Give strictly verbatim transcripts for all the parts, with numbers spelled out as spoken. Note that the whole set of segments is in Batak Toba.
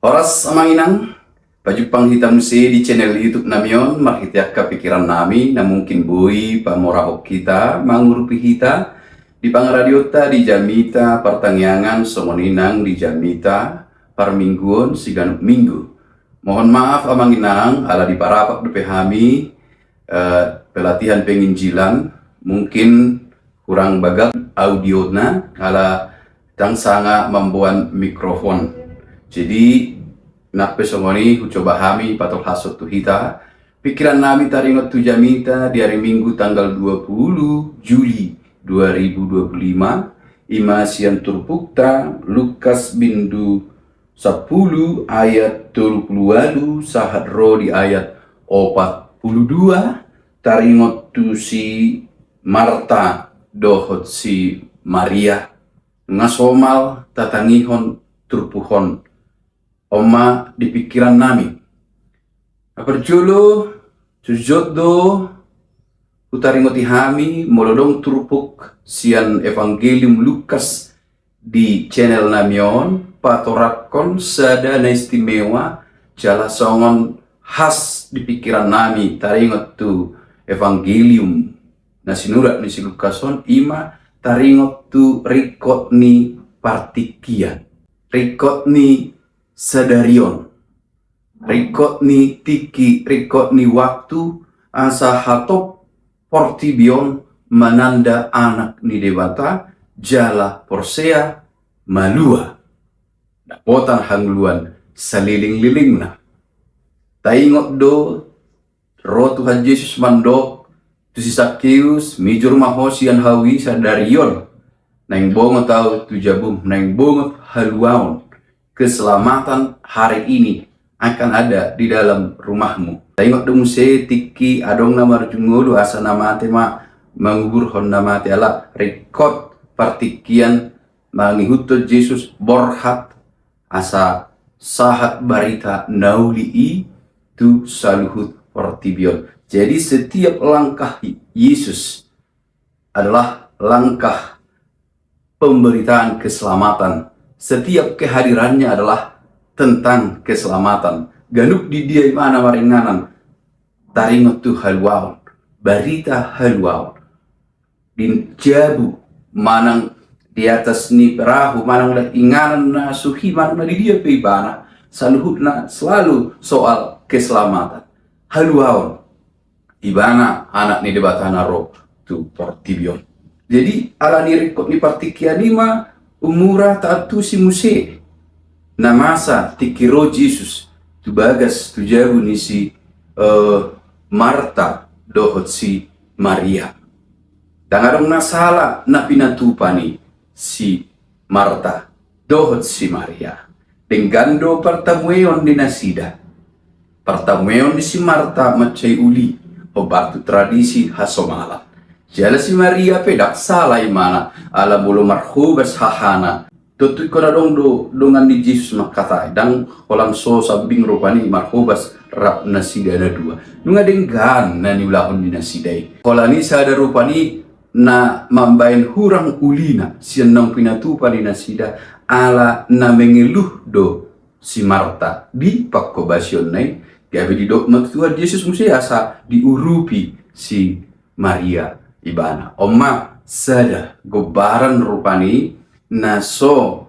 Horas amang inang, pajumpang hita muse di channel YouTube nami on, marhite angka pikiran nami na mungkin boi pamorahon hita, mangurupi hita di pangaradionta di jamita partangiangan songon i nang di jamita parmingguon siganup minggu. Mohon maaf amang inang, ala diparapat dope hami, eh, pelatihan penginjilan, mungkin kurang bagak audiona, ala ndang sanga mamboan mikrofon. Jadi, nang pe songon i hucoba hami patolhashon tu hita pikiran nami taringot tu jamita di ari Minggu tanggal dua puluh Juli dua ribu dua puluh lima, i ma sian turpukta Lukas bindu sampulu ayat tolu puluh ualu sahat ro di ayat opat puluh dua, taringot tu si Marta dohot si Maria. Nunga somal tatangihon turpuk on. On ma di pikiran nami. Na parjolo, jotjot do hutaringoti hami molo adong turpuk sian Evangelium Lukas di channel nami on, patorangkon sada na istimewa jala songon khas di pikiran nami taringot tu Evangelium na sinurat ni si Lukas on, i ma taringot tu ringkot ni partingkian, ringkot ni sadari on, ringkot ni tingki, ringkot ni waktu, asa hatop portibi on mananda Anak ni Debata, jala porsea malua, dapotan hangoluan salelenglelengna. Taingot do, ro Tuhan Jesus mandok tu si Sakeus, mijur ma ho sian hau i sadari on, naeng bongot ahu tu jabum, naeng bongot haluaon. Keselamatan hari ini akan ada di dalam rumahmu. Taingot do muse tingki adong na marjungolu, asa na mate ma manguburhon na mate, ala ringkot partingkian mangihuthon Jesus borhat asa sahat barita na uli i tu saluhut portibi on. Jadi setiap langkah Yesus adalah langkah pemberitaan keselamatan. Setiap kehadirannya adalah tentang keselamatan. Ganup di dia i ma na maringanan taringot tu haluaon, barita haluaon. Di jabu manang di atas ni perahu manang di inganan na suhi manang na di dia pe ibana, saluhutna selalu soal keselamatan. Haluaon ibana Anak ni Debata na ro tu portibi on. Jadi ala ni ringkot ni partingkian i ma umura taantusi muse na masa tingki ro Jesus tu bagas tu jabu ni si, eh, Marta dohot si Maria. Ndang adong na sala na pinatupa ni si Marta dohot si Maria. Denggan do partamueon ni nasida. Partamueon ni si Marta mansai uli, hombar tu tradisi hasomalan. Jala si Maria pe ndang sala ibana, ala molo marhobas hahana. Tontu ingkon adong do dongan ni Jesus mangkatai, ndang holan so sambing rupani marhobas rap nasida na dua. Nunga denggan na niulahon ni nasida i. Holan i sada rupani na mambaen hurang ulina sian naung pinatupa ni nasida, ala na mengeluh do si Marta di panghobasionna i. Gabe didok ma tu Tuhan Jesus muse asa diurupi si Maria ibana. On ma sada gombaran rupani na so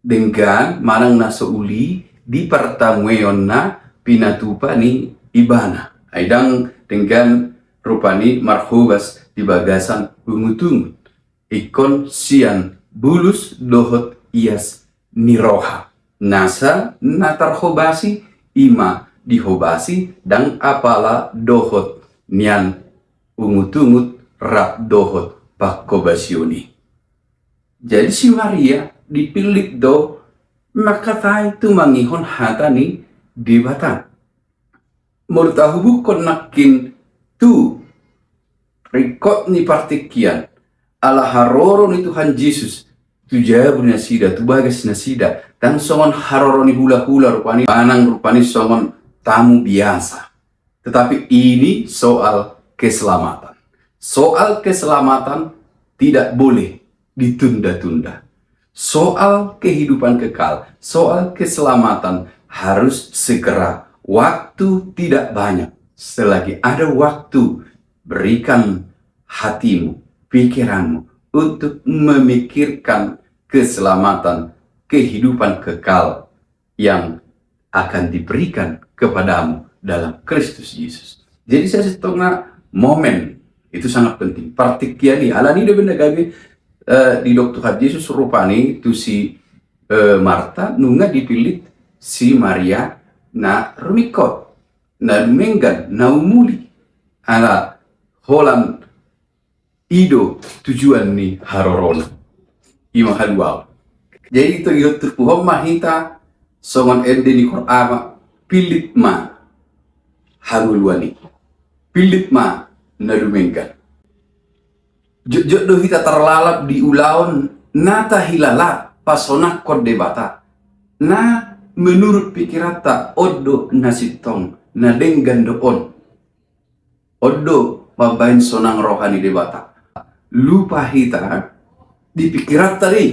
denggan manang na so uli di partamueonna pinatupa ni ibana. Ai ndang denggan rupani marhobas di bagasan ungut-ungut. Ingkon sian bulus dohot ias ni roha. Nasa na tarhobasi i ma dihobasi, ndang apala dohot nian ungut-ungut rap dohot panghobasion i. Jadi si Maria dipillit do mangkatai tumangihon hata ni Debata. Molo tahubungkon nangkin tu ringkot ni partingkian, ala haroro ni Tuhan Jesus tu jabu nasida, tu bagas nasida, ndang songon haroro ni hula-hula rupani, manang rupani songon tamu biasa. Tetapi ini soal keselamatan. Soal keselamatan tidak boleh ditunda-tunda. Soal kehidupan kekal, soal keselamatan harus segera. Waktu tidak banyak. Selagi ada waktu, berikan hatimu, pikiranmu untuk memikirkan keselamatan, kehidupan kekal yang akan diberikan kepadamu dalam Kristus Yesus. Jadi, sasintongna momen itu sangat penting. Partingkian i, alani do benda gabe, eh, didok Tuhan Yesus rupani tu si, eh, Marta, nunga dipillit si Maria na rumingkot, na dumenggan, na umuli. Ala holan i do tujuan ni harorona. I ma haluaon. Jadi, togihon turpuk on ma hita songon ende ni Korama, pillit ma halualuan i. Pillit ma na dumenggan. Jotjot do hita tarlalap di ulaon na tahilala pasonangkon Debata. Na menurut pikiranta on do na sintong, na denggan do on. On do mambahen sonang roha ni Debata. Lupa hita di pikiranta do i.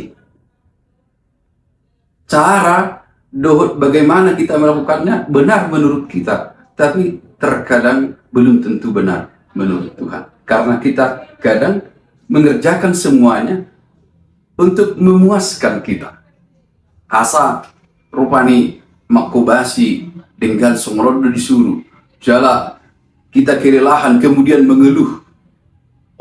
Cara dohot bagaimana kita melakukannya benar menurut kita, tapi terkadang belum tentu benar menurut Tuhan. Karena kita kadang mengerjakan semuanya untuk memuaskan kita. Asa rupani mangkobasi denggan songon on do disuru. Jala kita kelelahan, kemudian mengeluh.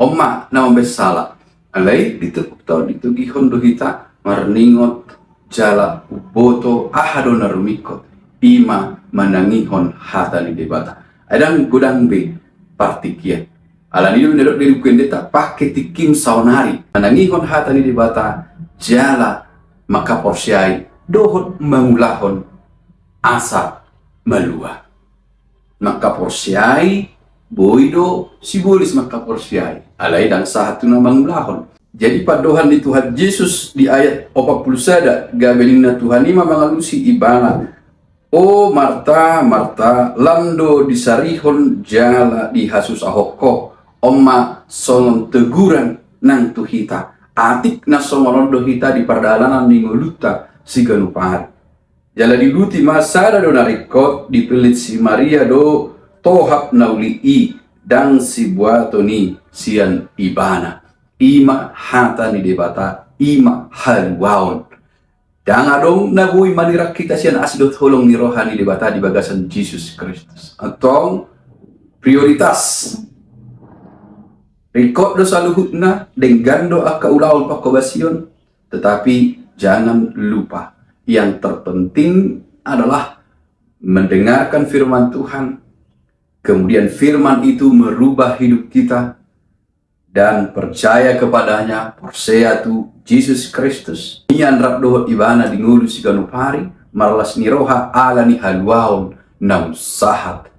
On ma na mambahen sala. Alai di turpukta on ditogihon do hita marningot jala umboto aha do na rumingkot. I ma manangihon hata ni Debata. Ai ndang godang be partingkian. Alani do na didok di buku endenta, pangke tingkim saonari. Manangihon hata ni Debata jala mangkaporseai dohot mangulahon asa malua. Mangkaporseai, boi do sibolis mangkaporseai, alai ndang sahat tu na mangulahon. Jadi, pandohan ni Tuhan Jesus di ayat opat pulu sada, gabe ninna Tuhan i ma mangalusi ibana: O Marta, Marta, lam do disarihon jala dihasusahon ho. On ma songon teguran nang tu hita. Atik na songon on do hita di pardalanan ni ngolunta siganup ari. Jala diuduti ma sada do na ringkot, dipillit si Maria do tohap na uli i, ndang sibuaton i sian ibana. I ma hata ni Debata, i ma haluaon. Ndang adong na boi manirang hita sian asi dohot holong ni roha ni Debata di bagasan Jesus Kristus. Antong, prioritas. Ringkot do saluhutna, denggan do angka ulaon pangkobasion, tetapi jangan lupa, yang terpenting adalah mendengarkan firman Tuhan, kemudian firman itu merubah hidup kita, dan percaya kepadanya, porsea tu Jesus Kristus. Nian rap dohot ibana di ngolu siganup ari, marlas ni roha ala ni haluaon naung sahat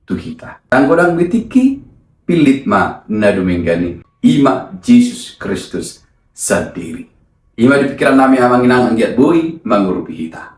tu hita. Ndang godang be tingki, pillit ma na dumenggan i, i ma Jesus Kristus sandiri. I ma di pikiran nami, amang inang, anggiat boi mangurupi hita.